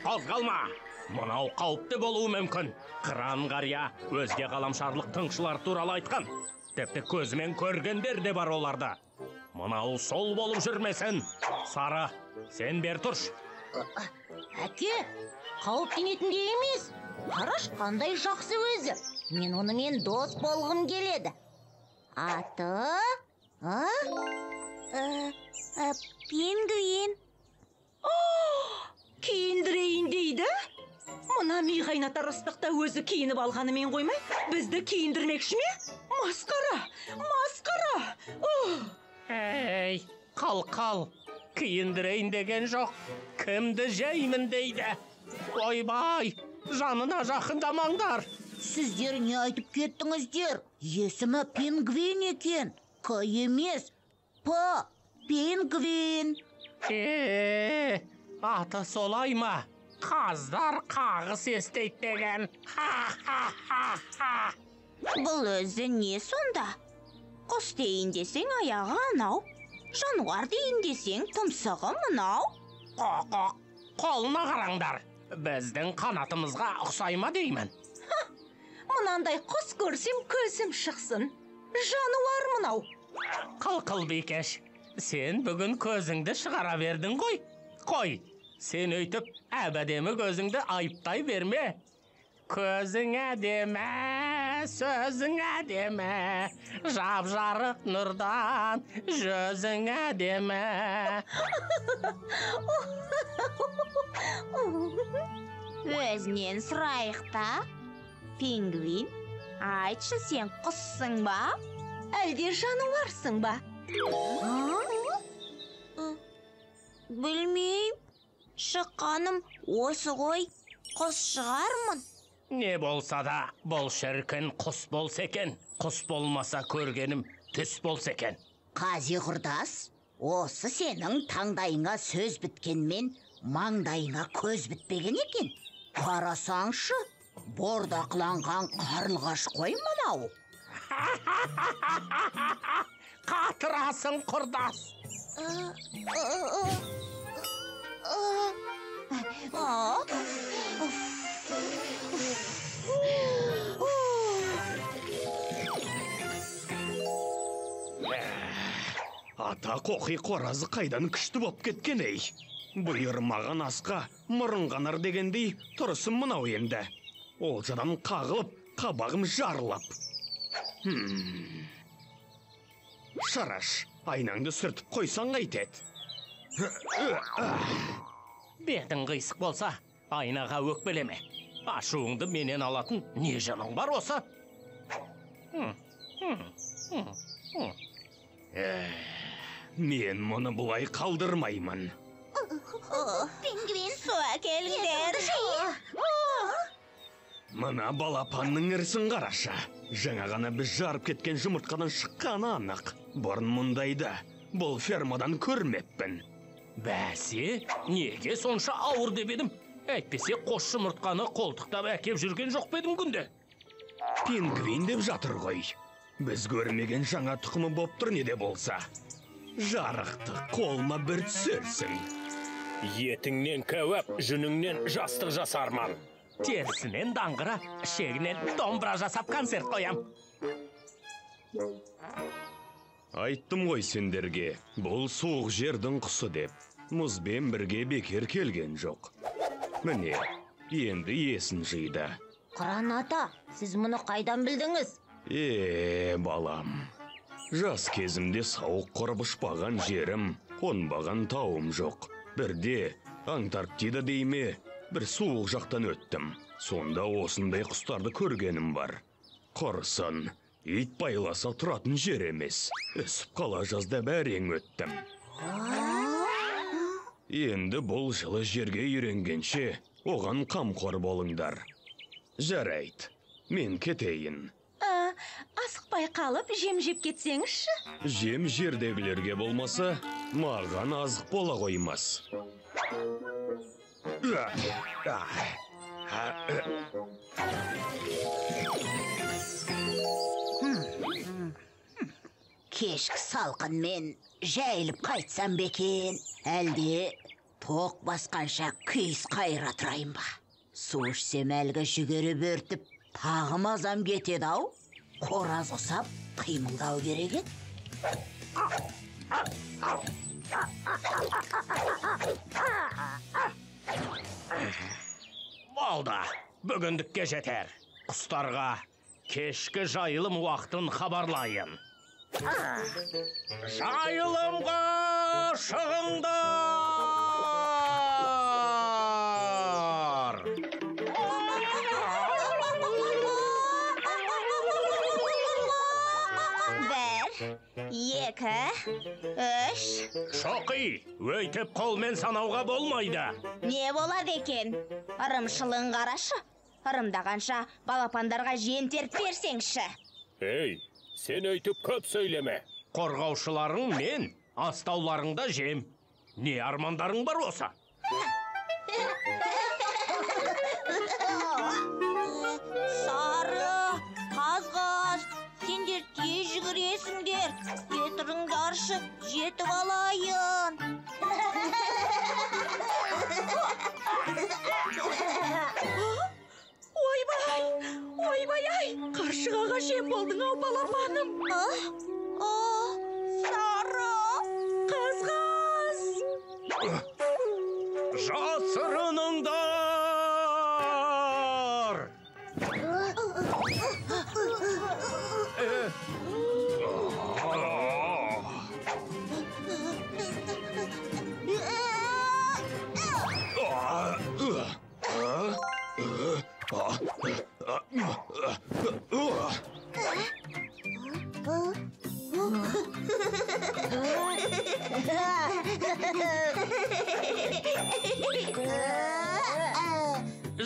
Қозғалма! Мынау қауіпті болуы мүмкін. Қыран қария өзге ғаламшарлық тыңшылар туралы айтқан. Тіпті көзімен көргендер де бар оларда. Мынау сол болып жүрмесін. Сары, сен бер тұршы. Әке, қауіптенетіндей емес. Қараш, қандай жақсы өзі. Мен онымен дос болғым келеді. Аты? Пингвин. Киіндірейін дейді? Мына ми қайнатар ыстықта өзі киініп алғанымен қоймай, бізді киіндірмекші ме? Масқара! Масқара! Әй, қал-қал, киіндірейін деген жоқ. Кімді жеймін дейді. Ойбай, жанына жақындамаңдар. Сіздер не айтып кеттіңіздер? Есімі пингвин екен. К емес, П. Пингвин. Аты солай ма? Қаздар қағыс естейді деген. Ха-ха-ха-ха. Бұл өзі не сонда? Құс дейін десең аяғы анау, жануар дейін десең тұмсығы мынау. Қоқ-қоқ, қолына қараңдар. Біздің қанатымызға ұқсай ма деймін. Мынандай құс көрсем көзім шықсын. Жануар мынау. Қыл-қыл бикеш, сен бүгін көзіңді шығара бердің ғой. Қой, сен өйтіп әп-әдемі көзіңді айыптай берме. Көзің әдемі, сөзің әдемі, жап-жарық нұрдан жүзің әдемі. Өзінен сұрайық та. Пингвин, айтшы, сен құссың ба? Әлде жануарсың ба? Білмеймін. Шыққаным осы ғой, құс шығармын. Не болса да, бұл шіркін құс болса екен. Құс болмаса көргенім түс болса екен. Қази құрдас, осы сенің таңдайыңа сөз біткенмен маңдайыңа көз бітпеген екен. Қарасаңшы, бордақланған қарлығаш қой мынау. Қатырасың, құрдас. Ата қоқи қоразы қайдан күшті боп кеткен ей. Бұйырмаған асқа мұрын қанар дегендей тұрысым мынау енді. Олжадан қағылып, қабағым жарылып. Шараш, айнаңды сүртіп қойсаң қайтеді. Бетің қисық болса, айнаға өкпелеме. Ашуыңды менен алатын не жаның бар осы? Мен мұны бұлай қалдырмаймын. Пингвин, су әкеліңдер. Мына балапанның ірісін қарашы. Жаңа ғана біз жарып кеткен жұмыртқадан шыққаны анық. Бұрын мұндайды бұл фермадан көрмеппін. Бәсе, неге сонша ауыр деп едім? Әйтпесе қос жұмыртқаны қолтықтап әкеп жүрген жоқ па едім күнде? Пингвин деп жатыр ғой. Біз көрмеген жаңа тұқымы боп тұр не де болса. Жарықты қолыма бір түсерсің. Етіңнен кәуап, жүніңнен жастық жасарман. Терісінен даңғыра, шегінен домбыра жасап концерт қоям. Айттым ғой сендерге, бұл суық жердің құсы деп. Мұзбен бірге бекер келген жоқ. Міне, енді есін жиды. Қыран ата, сіз мұны қайдан білдіңіз? Балам, жас кезімде сауық құрып ұшпаған жерім, қонбаған тауым жоқ. Бірде Антарктида дейме, бір суық жақтан өттім. Сонда осындай құстарды көргенім бар. Құрысын, ит байласа тұратын жер емес. Үсіп қала жаздап әрең өттім. Енді бұл жылы жерге үйренгенше, оған қамқор болыңдар. Жарайды, мен кетейін. Асықпай қалып, жем жеп кетсеңізші? Жем жердегілерге болмаса, маған азық бола қоймас. Кешкі салқынмен жайылып қайтсам бекен, әлде Тоқ басқанша киіз қайыра тұрайын ба? Су ішсем әлгі жүгері бөртіп, тағы мазам кетеді ау. Қораз ұқсап қимылдау керек еді. Болды, бүгіндікке жетер. Құстарға кешкі жайылым уақытын хабарлайын. Жайылымға шығыңдар! 1, 2, 3. Шоқи, өйтіп қолмен санауға болмайды. Не болады екен? Ырымшылың қарашы. Ырымдағанша балапандарға жем теріп берсеңші. Ей, сен өйтіп көп сөйлеме. Қорғаушыларың мен, астауларыңда жем. Не армандарың бар осы? Сары, қаз-қаз, сендер тез жүгіресіңдер. Кетіріңдаршы, жетіп алайын. Ойбай, ойбай-ай, қаршығаға жем болдың ау, балапаным. Сары! Қаз-қаз! Жасырыныңдар!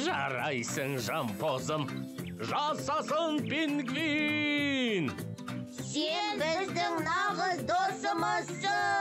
Жарайсың, жампозым. Жасасын, пингвин! Сен біздің нағыз досымызсың!